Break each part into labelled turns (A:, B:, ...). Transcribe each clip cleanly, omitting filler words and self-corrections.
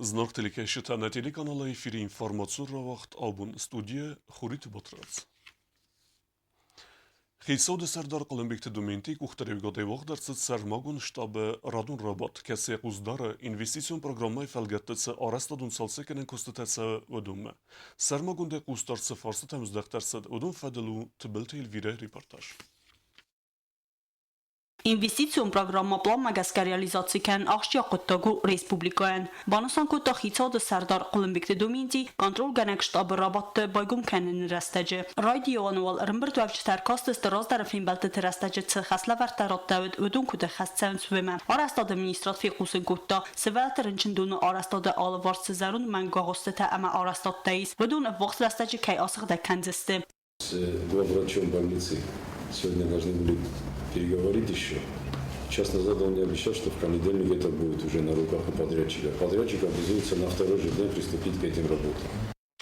A: Зынаргъ телекӕсджытӕ, нӕ телеканалы эфиры информацион рауагъд абон студийӕ Хуриты Батрадз. Хицауады сӕрдар Хъуылымбегты Доменти къухдариуӕгадӕй уагъд ӕрцыд сӕрмагонд штабы радон рабадт, кӕцы йӕ хъус дары инвестицион программӕйы фӕлгӕтты цы арӕзтадон цалцӕггӕнӕн куыстытӕ цӕуы, уыдонмӕ. Сӕрмагондӕй хъусдард цы фарстытӕм здӕхт ӕрцыд, уыдон фӕдыл у Тыбылты Эльвирӕйы репортаж.
B: Инвестицион программӕ пъланмӕ гӕсгӕ реализаци кӕнын ахсджиаг хъуыддаг у республикӕйӕн, банысан кодта хицауады сӕрдар Хъуылымбегты Доменти контролгӕнӕг штабы рабадты байгом кӕныны рӕстӕджы. Райдианы уал ӕрӕмбырдуӕвджытӕ ӕркастысты раздӕры фембӕлдтыты рӕстӕджы цы хӕслӕвӕрдтӕ радтӕуыд, уыдон куыд ӕххӕст цӕуынц, уымӕ. Арӕзтады министрад фехъусын кодта, сывӕллӕтты рынчындоны арӕзтады алыварс цы зӕронд мӕнгагъуыстытӕ ӕмӕ арӕзтадтӕ ис, уыдон ӕввахс рӕстӕджы кӕй асыгъдӕг кӕндзысты.
C: С главврачом больницы сегодня должны были переговорить еще. Час назад он мне обещал, что в понедельник это будет уже на руках у подрядчика. Подрядчик обязуется на второй же день приступить к этим работам.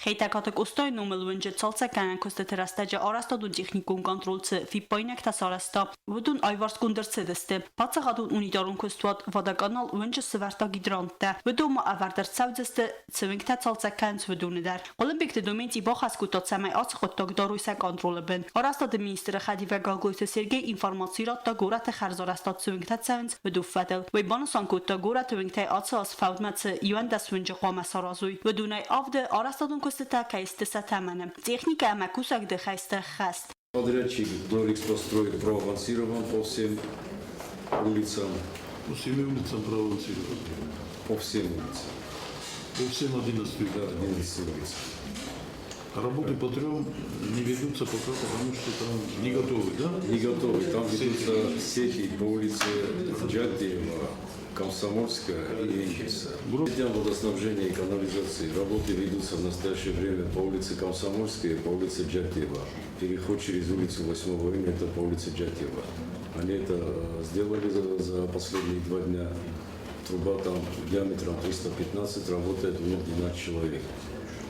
B: Хетӕгкаты Къостайы номыл уынджы цалцӕггӕнӕн куыстыты рӕстӕджы арӕзтадон техникон контроль цы фиппаинӕгтӕ сарӕзта, уыдон аиварсгонд ӕрцыдысты. Паддзахадон унитарон куыстуат «Водоканал» уынджы сывӕрдта гидранттӕ. Уыдонмӕ ӕвӕрд ӕрцӕудзысты, цы уынгтӕ цалцӕг кӕнынц, уыдоны дӕр. Хъуылымбегты Доменти бахӕс кодта, цӕмӕй ацы хъуыддаг дарой сӕ контролы бын. Арӕзтады министры хӕдивӕг Гаглойты Сергей информаци радта горӕты хӕрзарӕзтад цы уынгтӕ цӕуынц, уыдон фӕдыл. Уый банысан кодта, горӕты уынгтӕй ацы аз фӕудмӕ цы 11 уынджы хъуамӕ саразой, уыдонӕй авды арӕзтадон куыстытӕ кӕй сты сӕ тӕмӕны. Техникӕ ӕмӕ кусӕгды хӕсты хӕст.
C: Подрядчик Дорэкспострой проавансирован по всем улицам.
D: По всем улицам проавансирован?
C: По всем улицам.
D: По всем 11?
C: Да, 11 улицам.
D: Работы по трем не ведутся пока, потому что там не готовы, да?
C: Не готовы. Там ведутся сети по улице Джатиева, Комсомольская и Энгельса. Сетям водоснабжения и канализации работы ведутся в настоящее время по улице Комсомольская и по улице Джатиева. Переход через улицу 8 июня – это по улице Джатиева. Они это сделали за последние 2 дня. Труба там диаметром 315, работает у них 12 человек.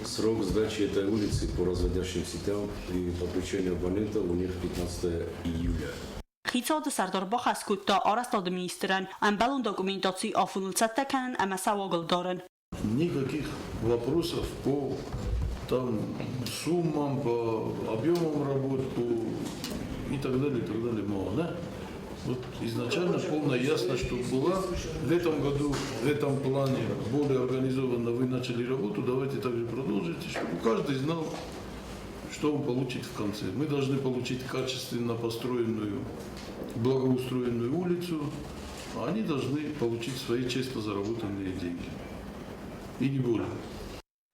C: Срок сдачи этой улицы по разводящим сетям и подключению абонентов у них 15 июля.
B: Хицауады сӕрдар бахӕс кодта арӕзтады министрӕн ӕмбӕлон документаци афоныл цӕттӕ кӕнын ӕмӕ сӕ уагыл дарын.
D: Никаких вопросов по там, суммам, по объемам работ, по и так далее, и так далее мало, да? Вот изначально полная ясность, что была. В этом году, в этом плане более организованно вы начали работу, давайте также продолжите, чтобы каждый знал, что он получит в конце. Мы должны получить качественно построенную, благоустроенную улицу, а они должны получить свои честно заработанные деньги. И не более.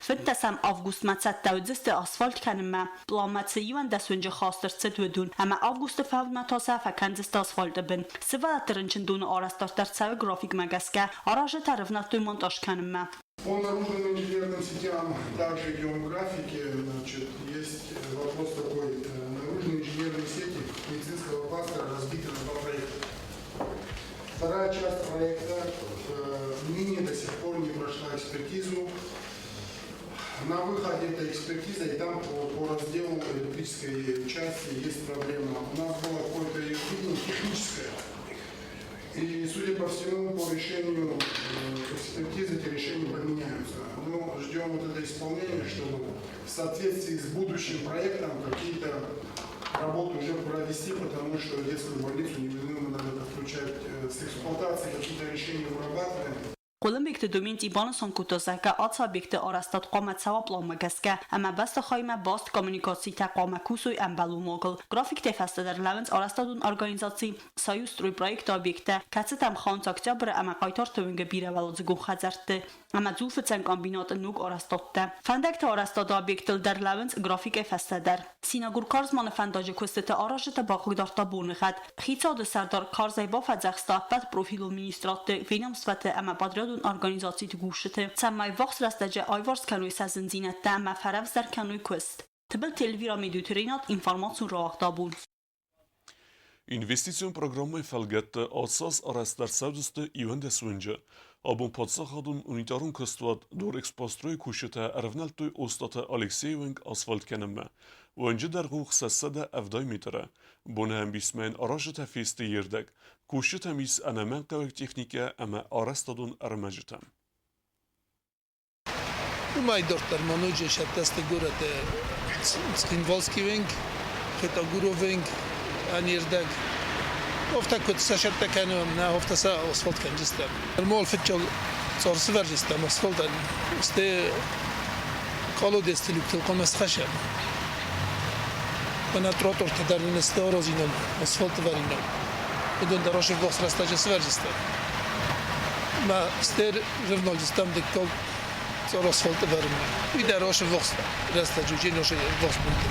B: 15 августмӕ цӕттӕ уыдзысты асфальт кӕнынмӕ. Пъланмӕ цы 11 уынджы хаст ӕрцыд, уыдон ӕмӕ августы фӕудмӕ та сӕ фӕкӕндзысты асфальты бын. Сывӕллӕтты рынчындоны арӕзтад дӕр цӕуы графикмӕ гӕсгӕ. Аразы та рывнӕдтой монтаж кӕнынмӕ.
E: По наружным инженерным сетям также идем в графике. Значит, есть вопрос такой. Наружные инженерные сети медицинского кластера разбиты на два проекта. Вторая часть проекта ныне до сих пор не прошла экспертизу. На выходе этой экспертизы, и там по разделу электрической части есть проблема. У нас было какое-то ее видение техническое. И, судя по всему, по решению экспертизы эти решения поменяются. Но ждем вот это исполнение, чтобы в соответствии с будущим проектом какие-то работы уже провести, потому что детскую больницу неминуемо надо подключать с эксплуатацией, какие-то решения вырабатываем.
B: Хъуылымбегты Доменти банысан кодта, зӕгъгӕ, ацы объекты арӕзтад хъуамӕ цӕуа пъланмӕ гӕсгӕ ӕмӕ бӕстыхаймӕ баст коммуникацитӕ хъуамӕ кусой ӕмбӕлон уагыл. Графиктӕй фӕстӕдӕр лӕууынц арӕзтадон организаци «Союзстройпроект-ы объекттӕ, кӕцытӕм хауынц Октябры ӕмӕ Хъайтарты уынгы бирӕуӕладзыгон хӕдзӕртты ӕмӕ дзулфыцӕн комбинаты ног арӕзтадтӕ. Фӕндӕгты арӕзтады объекттыл дӕр лӕууынц графикӕй фӕстӕдӕр. Синагур-Карзманы фӕндаджы куыстыты аразджытӕ бахъыгдардта боныгъӕд. Хицауады сӕрдар карзӕй бафӕдзӕхста ӕппӕт профилон министрадты, ведомствӕты ӕмӕ подрядон организациты кусджыты, цӕмӕй ввахс рӕстӕджы аиварс кӕной сӕ зындзинӕдтӕ ӕмӕ фӕрӕвдздӕр кӕной куыст. Тыбылты Эльвира Медиутеринат информацион рауагъта абон.
A: Инвестицион программӕйы фӕлгӕтты ацы аз арӕзт ӕрцӕудзысты 11 уынджы. Абон паддзахадон унитарон куыстуат Дорэкспострой кусджытӕ ӕрӕвнӕлдтой Остъаты Алексейы уынг асфальт кӕнынмӕ. Уынджы дӕргъ у 670 метры. Боны ӕмбисмӕ йын аразджытӕ фесты йе рдӕг. Кусджытӕм ис ӕнӕмӕнгхъӕуӕг техникӕ ӕмӕ арӕзтадон ӕрмӕджытӕ.
F: Уымӕй дарддӕр ма ноджы сӕттӕсты горӕты Цхинвалский уынг, Хетагуровы уынг ӕнӕрдӕг. Афтӕ куыд сӕ сӕттӕ кӕнӕм, нӕ афтӕ сӕ асфальт кӕнджыстӕм. Нырма фыццаг цар сывӕрджыстӕм асфальтӕн, стӕй колодезты люктыл хъуамӕ схӕссӕм. Мӕнӕ тротуартӕ дӕр нын сты аразинаг, асфальт ӕвӕринаг. Уыдон дӕр ӕввахс рӕстӕджы сывӕрджыстӕм. Мӕ стӕй рывналджыстӕм дыккаг цар асфальт ӕвӕрынмӕ. Уый дӕр ӕввахс рӕстӕджы уыди ӕввахс бонты.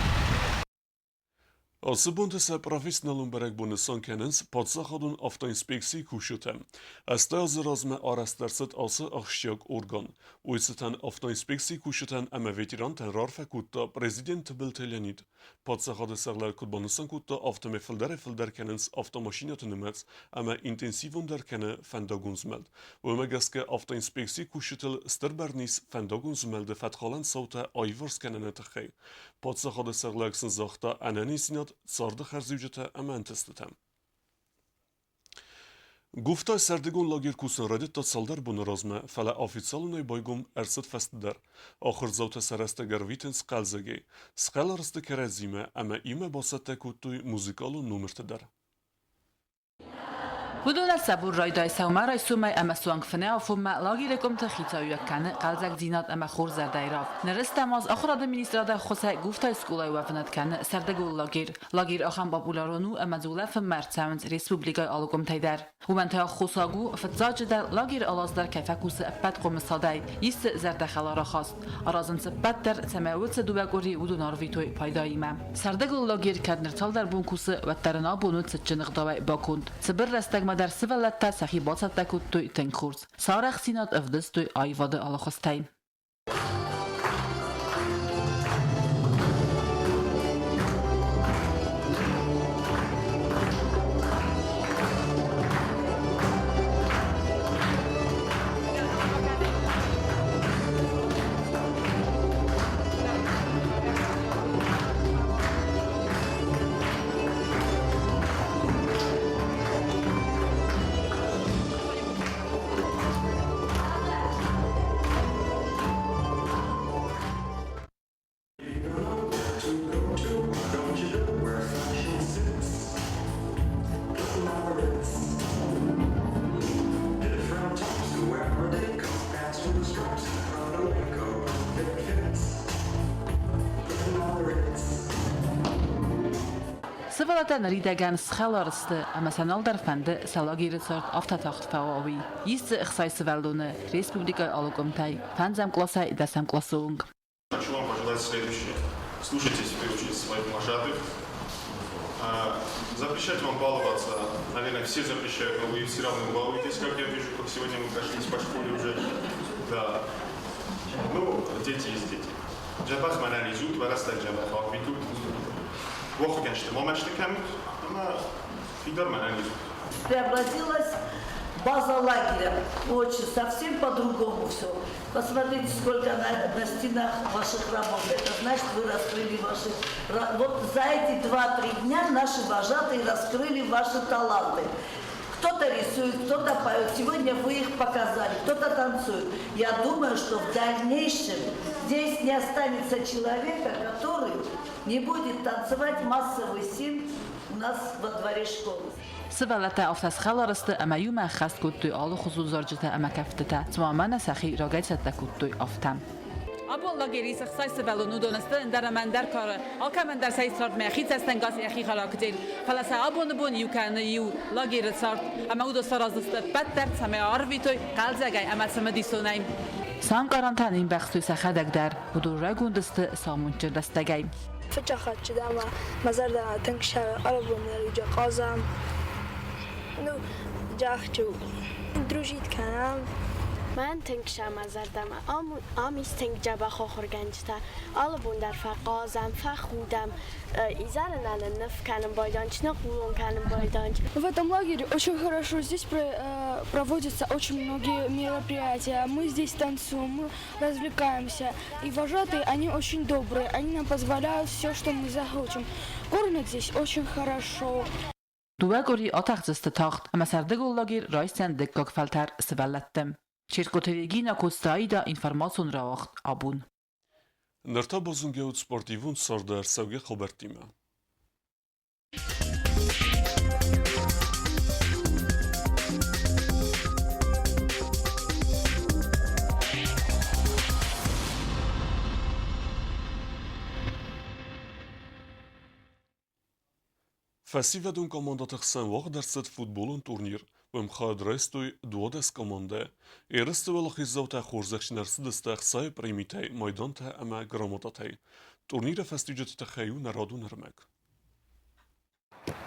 A: Ацы бонты сӕ профессионалон бӕрӕгбон нысан кӕнынц паддзахадон автоинспекцийы кусджытӕ. 80 азы размӕ арӕзт ӕрцыд ацы ахсджиаг орган. Уый цытӕн автоинспекцийы кусджытӕн ӕмӕ ветерантӕн раарфӕ кодта президент Тыбылты Леонид. Паддзахады сӕргълӕууӕг куыд банысан кодта, афтӕмӕй фылдӕрӕй-фылдӕр кӕнынц автомашинӕты нымӕц ӕмӕ интенсивондӕр кӕны фӕндагон змӕлд. Уымӕ гӕсгӕ автоинспекцийы кусджытыл стыр бӕрн ис фӕндагон змӕлды фӕткхалӕн цаутӕ аиуварс кӕныны тыххӕй. Паддзахады сӕргълӕууӕг сын загъта ӕнӕниздзинад, царды хӕрзиуджытӕ ӕмӕ ӕнтыстытӕ. Гуфта сӕрдыгон лагерь кусын райдыдта цалдӕр боны размӕ, фӕлӕ официалонӕй байгом ӕрцыд фӕстӕдӕр. Ахуырдзаутӕ сӕ рӕстӕг ӕрвитынц хъӕлдзӕгӕй. Схӕлар сты кӕрӕдзимӕ ӕмӕ имӕ бацӕттӕ кодтой музыкалон номыртӕ дӕр.
G: Уыдонӕн сӕ бон райдай сӕумӕрайсомӕй ӕмӕ суанг фынӕйафонмӕ лагеры къуымты хицауиуӕг кӕны хъӕлдзӕгдзинад ӕмӕ хорз зӕрдӕйы равг. Ныр стӕм аз ахуырады министрады ӕххуысӕй Гуфтайы скъолайы уӕвынад кӕны сӕрдыгон лагерь. Лагерь ахӕм популярон у ӕмӕ дзы улӕфынмӕ ӕрцӕуынц республикӕйы алы къуымтӕй дӕр. Уымӕн та ӕххуысаг у, фыццаджыдӕр, лагеры алаз дӕр кӕй фӕкусы ӕппӕт хъомысадӕй, ис дзы зӕрдӕхӕлар ахаст. Аразынц ӕппӕт дӕр, цӕмӕй уыцы дыууӕ къуыри уыдон арвитой пайдаимӕ. Сӕрдыгон лагерь кӕд ныр цалдӕр бон кусы, уӕддӕр ын абон уыд цытджын ӕгъдауӕй баконд. Цыбыр рӕстӕгмӕ дӕр сывӕллӕттӕ сӕхи бацӕттӕ кодтой тынг хорз. Сӕ арӕхстдзинад ӕвдыстой аивады алыхуызтӕй. Сывӕллӕттӕ ныридӕгӕн схӕлар сты ӕмӕ сӕ налдӕр фӕнды сӕ лагеры цард афтӕ тагъд фӕуа, уый. Ис дзы 60 сывӕллоны республикӕйы алы къуымтӕй, фӕндзӕм къласӕй дӕсӕм къласы онг.
H: Хочу вам пожелать следующее. Слушайтесь в первую очередь своих вожатых. Запрещать вам баловаться, наверное, все запрещают, но вы все равно балуетесь, как я вижу, как сегодня мы прошлись по школе уже. Да. Ну, дети есть дети. Джабах мананизут, вараста джабах арвитут. Вохгенште момеште кемут, ама фидар мананизут.
I: Преобразилась база лагеря. Очень совсем по-другому все. Посмотрите, сколько на стенах ваших работ. Это значит, вы раскрыли ваши... Вот за эти 2-3 дня наши вожатые раскрыли ваши таланты. Кто-то рисует, кто-то поет. Сегодня вы их показали, кто-то танцует. Я думаю, что в дальнейшем здесь не останется человека, который не будет танцевать массовый син у нас во дворе школы.
G: Сывӕллӕттӕ афтӕ схӕлар сты ӕмӕ иумӕ ӕххӕст кодтой алыхуызон зарджытӕ ӕмӕ кӕфтытӕ, цыма мӕнӕ сӕхи рагӕй цӕттӕ кодтой, афтӕ. Абон лагерь ис 60 сывӕллон, уыдон сты ӕндӕр ӕмӕ ӕндӕр кары. Алкӕмӕн дӕр сӕ цардмӕ йӕхи цӕстӕнгас, йӕхи характер. Фӕлӕ сӕ абоны бон иу кӕны иу лагеры цард, ӕмӕ уыдон сараздзысты ӕппӕт дӕр, цӕмӕй арвитой хъӕлдзӕгӕй ӕмӕ цымыдисонӕй. Сӕ ӕнкъарӕнтӕ не мбӕхстой сӕхӕдӕг дӕр, уыдон райгонд сты сӕ амондджын рӕстӕгӕй.
J: Фыццаг хатт чи ӕмӕ мӕ зӕрдӕ тынг ӕрвон хъазӕм. Ну, джахчу дружить кӕнӕм.
K: Мӕн тынг сӕ зӕрдӕмӕ ам ис тынг дзӕбӕх ахуыргӕнджытӕ. Алы бон дӕр фӕхъазӕм, фӕхудӕм, изӕры нӕ ныв кӕнын байданч, ныхъулон кӕнын байданч.
J: В этом лагере очень хорошо. Здесь проводятся очень многие мероприятия. Мы здесь танцуем, мы развлекаемся. И вожатые, они очень добрые. Они нам позволяют все, что мы захотим. Кормят здесь очень хорошо.
G: Дыууӕ къуыри атӕхдзысты тагъд, ӕмӕ сӕрдыгон лагерь райсдзӕн дыккаг фӕлтӕр сывӕллӕтты. Черкоты Регина, Коцты Аида, информацион рауагъд Абон.
A: Ныр та базонгӕ спортивон царды ӕрцӕугӕ хабӕрттимӕ. Фӕсивӕдон командӕты хсӕн уагъд ӕрцыд футболон турнир. Уым хайад райстой 12 командӕ. Ерысты уӕлахиздзаутӕ хорзӕхджын ӕрцыдысты ӕхцайы премитӕй, майдантӕ ӕмӕ грамотатӕй. Турниры фӕстиуджыты тыххӕй у нӕ радон ӕрмӕг.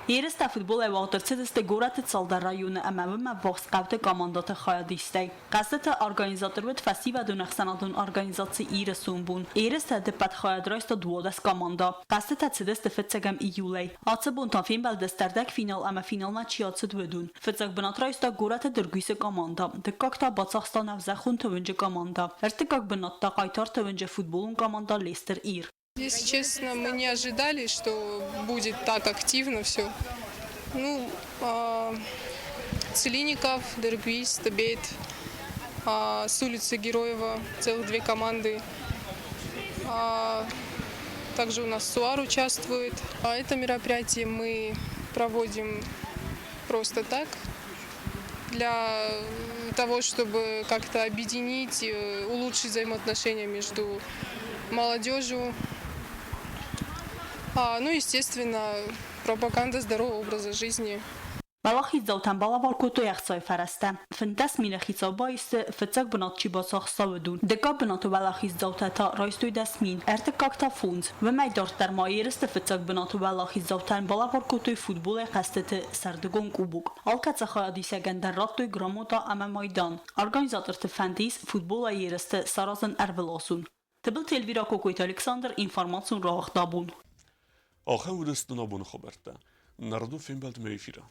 B: Ерыстӕ футболӕй уагъд ӕрцыдысты горӕты цалдӕр районы ӕмӕ уымӕ ӕввахс хъӕуты командӕты хайадистӕй. Хъӕзтыты организатор уыд фӕсивӕдон ӕхсӕнадон организаци Иры сомбон. Ерыстӕ ӕдӕппӕт хайад райста 12 командӕ. Хъӕзтытӕ цыдысты фыццӕгӕм июлӕй. Ацы бон та фембӕлдысты ӕрдӕгфинал ӕмӕ финалмӕ чи ацыд, уыдон. Фыццаг бынат райста горӕты Дыргуисы командӕ, дыккаг та бацахста Нӕузӕххонты уынджы командӕ, ӕртыккаг бынат та Хъайтарты уынджы футболон командӕ Лестер Ир.
L: Если честно, мы не ожидали, что будет так активно все. Ну, Целинников, Дергвис, Табет, с улицы Героева целых две команды. Также у нас Суар участвует. А это мероприятие мы проводим просто так, для того, чтобы как-то объединить, улучшить взаимоотношения между молодежью. Ну, естественно, пропаганда здорового образа жизни.
B: Уӕлахиздзаутӕн балӕвар кодтой ӕхцайы фӕрӕзтӕ. 15 мины хицау баисты, фыццаг бынат чи бацахста, уыдон. Дыккаг бынаты уӕлахиздзаутӕ та райстой 10 000, ӕртыккаг та фондз. Уымӕй дарддӕр ма ерысты фыццаг бынаты уӕлахиздзаутӕн балӕвар кодтой футболӕй хъӕзтыты сӕрдыгон къубок. Алкӕцы хайадисӕгӕн дӕр радтой грамота ӕмӕ майдан. Организаторты фӕнд ис футболӕй ерысты саразын ӕрвылазон. Тыбылты Эльвира Кокойты Александр, информацион рауагъд абон.
A: Ахӕм уыдысты абоны хабӕрттӕ. Народу фембӕлдмӕ эфиры.